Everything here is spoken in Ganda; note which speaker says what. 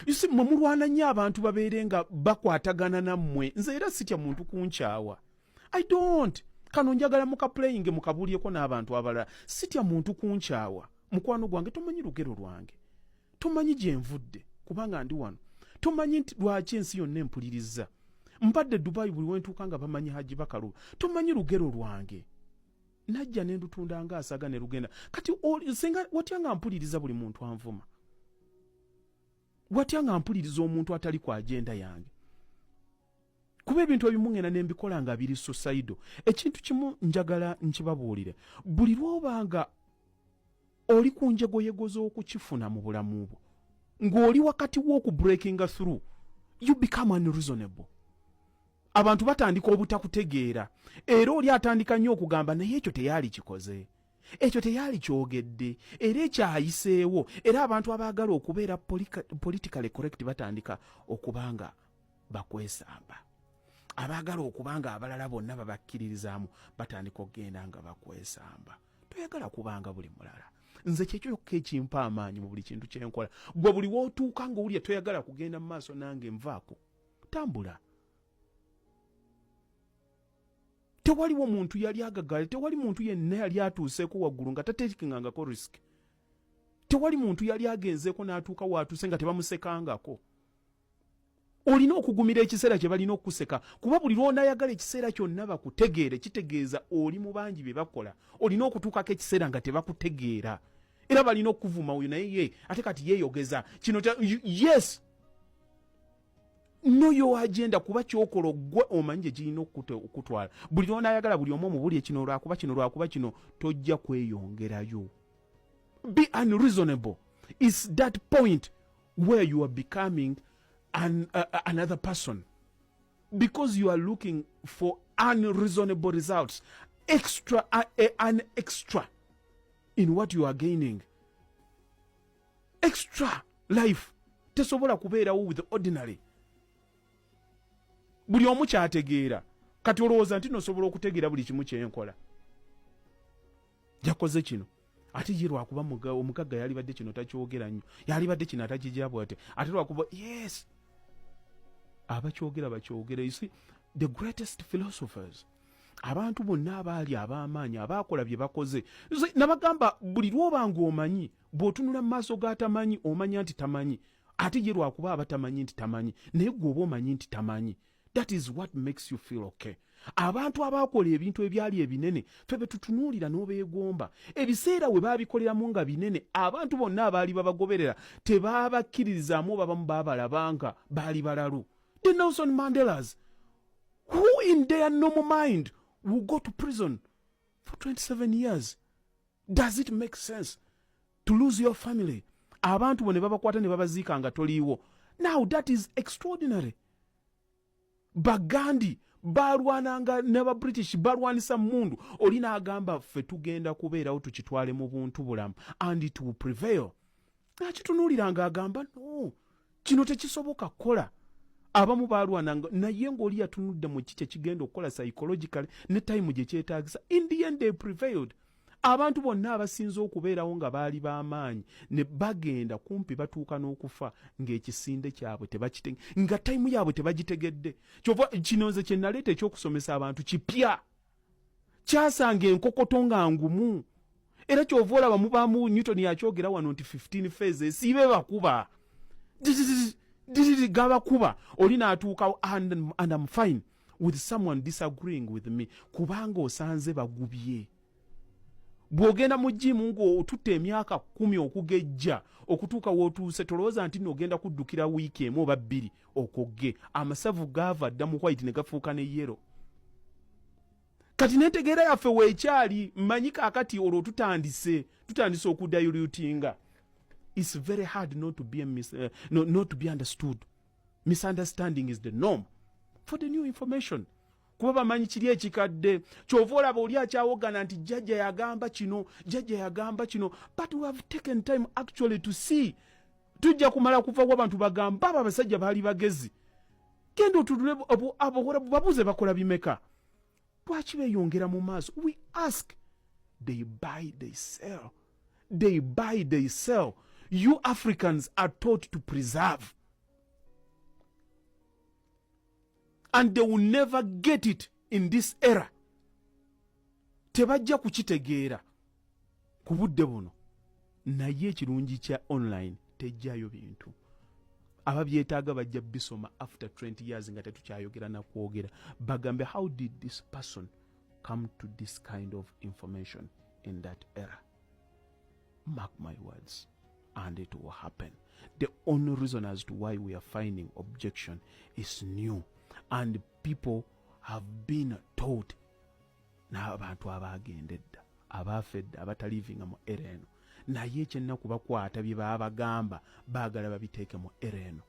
Speaker 1: You see, mwe mulwana nnyo abantu babeere nga bakwatagana nammwe. Nze era sitya muntu kunkyawa. I don't. Kano njagala mukaplayinge, mukabuulyeko n'abantu abalala. Sitya muntu kunkyawa. Mukwano gwange, tomanyi lugero lwange, tomanyi gye nvudde, kubanga ndi wano. Tomanyi nti lwaki ensi yonna empuliriza. Mbadde Dubai, buli wentuuka nga bamanyi Haji Bakaluba. Tomanyi lugero lwange, najja ne ndutunda nga asaga ne lugenda. Kati singa watya nga mpuliriza buli muntu anvuma? Watya nga mpuliriza omuntu atali ku agenda yange? Kuba ebintu ebimu ngenda ne mbikola nga biri suicidal. Ekintu kimu njagala nkibabuulire: buli lw'oba nga oli ku njegoyego z'okukifuna mu bulamu bwo, ng'oli wakati w'okubreakinga through, you become unreasonable. Abantu batandika obutakutegeera, era oli atandika nnyo okugamba, "Naye ekyo teyaali kikoze, ekyo teyaali kyogedde, era ekyayiseewo." Era abantu abaagala okubeera politically correct batandika okuba nga bakwesamba. Abaagala okuba nga abalala bonna babakkiririzaamu batandika okugenda nga bakwesamba. Toyagala kubanga buli mulala. Nze kyekyo kyokka ekimpa amaanyi mu buli kintu kyenkola. Gwe buli wootuuka nga owulya toyagala kugenda mu maaso nange, nvaako, tambula. Tewaliwo muntu yali agagale, tewali muntu yenna yali atuuseeko waggulu nga tatekingangako risk. Tewali muntu yali agenzeeko n'atuuka waatuuse nga tebamusekangako. Olina okugumira ekiseera kye balina okukuseka, kuba buli lw'onaayagala ekiseera kyonna bakutegeere, kitegeeza oli mu bangi bye bakola. Olina okutuukako ekiseera nga tebakutegeera, era balina okuvuma, "Oyo naye ye ate kati yeeyogeza kino." Yes, know your agenda, kuba kyokola gwe omanyi gye kirina okutwala. Buli lwonaayagala buli omu omubuli ekino lwakuba kino, lwakuba kino, tojja kweyongerayo. Be unreasonable is that point where you are becoming another person, because you are looking for unreasonable results, extra, an extra in what you are gaining. Extra life tesobola kubeerawo with ordinary. Buli omu kyategeera. Kati olowooza nti nosobola okutegeera buli kimu kyenkola? Yakoze kino, ate ye lwakuba omugagga yalibadde kino takyogera nnyo, yalibadde kino atakijja bwate, ate lwakuba. Yes, abakyogera bakyogera. You see, the greatest philosophers, abantu bonna abaali ab'amaanyi abaakola bye bakoze. Nabagamba, buli lwoba ng'omanyi, bw'otunula mu maaso g'atamanyi, omanya nti tamanyi. Ate ye lwakuba aba tamanyi nti tamanyi, naye gwe oba omanyi nti tamanyi. That is what makes you feel okay. Abantu abaakola ebintu ebyali ebinene, ffe be tutunuulira n'obeegomba, ebiseera we baabikoleramu nga binene, abantu bonna abaali babagoberera tebaabakkiririzaamu, oba bamu baabalabanga baali balalu. The Nelson Mandelas, who in their normal mind will go to prison for 27 years? Does it make sense to lose your family, abantu bo ne babakwata ne babaziika nga toliiwo? Now that is extraordinary. Bagandi balwananga n'Ababritish, balwanisa mundu oli n'agamba, "Ffe tugenda kubeerawo, tukitwale mu buntu bulamu, and it will prevail." Akitunuulira ng'agamba, "No, kino tekisoboka kukola." Abamu balwananga, naye ng'oli yatunudde mu ki kyekigenda okukola psychologically ne time gye kyetaagisa. In the end they prevailed. Abantu bonna abasinze okubeerawo nga baali b'amaanyi ne bagenda kumpi batuuka n'okufa ng'ekisinde kyabwe tebakite, nga time yaabwe tebagitegedde. Kyova kino nze kye naleeta ekyokusomesa abantu kipya, kyasanga enkokoto nga ngumu. Era kyova olaba mubaamu, Newton yakyogera wano nti 15 phases sibe bakuba gabakuba oli n'atuukawo. And I'm fine with someone disagreeing with me, kubanga osanze bagubye. Bw'ogenda mu gym ng'otutte emyaka 10 okugejja okutuuka w'otuuse, tolowooza nti nno ogenda kuddukira wiiki emu oba 2 okogge. Amasavu gaava dda mu white ne gafuuka ne yellow. Kati nentegeera yaffe weekyali mmanyi kaakati olwo tutandise okudilutinga. It's very hard not to be, a mis, no, not to be understood. Misunderstanding is the norm for the new information, kuba bamanyi kiri ekikadde. Kyova olaba oli akyawogana nti jjajja yagamba kino, jjajja yagamba kino, but we have taken time actually to see. Tujja kumala kuva abantu bagamba, "Abo abasajja baali bagezi." Genda otulule abawarabu, babuuze bakola bimeka, lwaki beeyongera mu maaso. We ask, they buy, they sell, they buy, they sell. You Africans are taught to preserve. And they will never get it in this era. Tebajja kukitegeera ku budde buno. Naye ekirungi kya online, tejjayo bintu. Ababyetaaga bajja bisoma after 20 years nga tetukyayogera nakwogera, bagambe, "How did this person come to this kind of information in that era?" Mark my words, and it will happen. The only reason as to why we are finding objection is new and people have been taught n'abantu abaagenda edda, abaafa edda, abatalivinga mu era eno. Naye ekyennaku, bakwata bye baabagamba, baagala babiteeke mu era eno.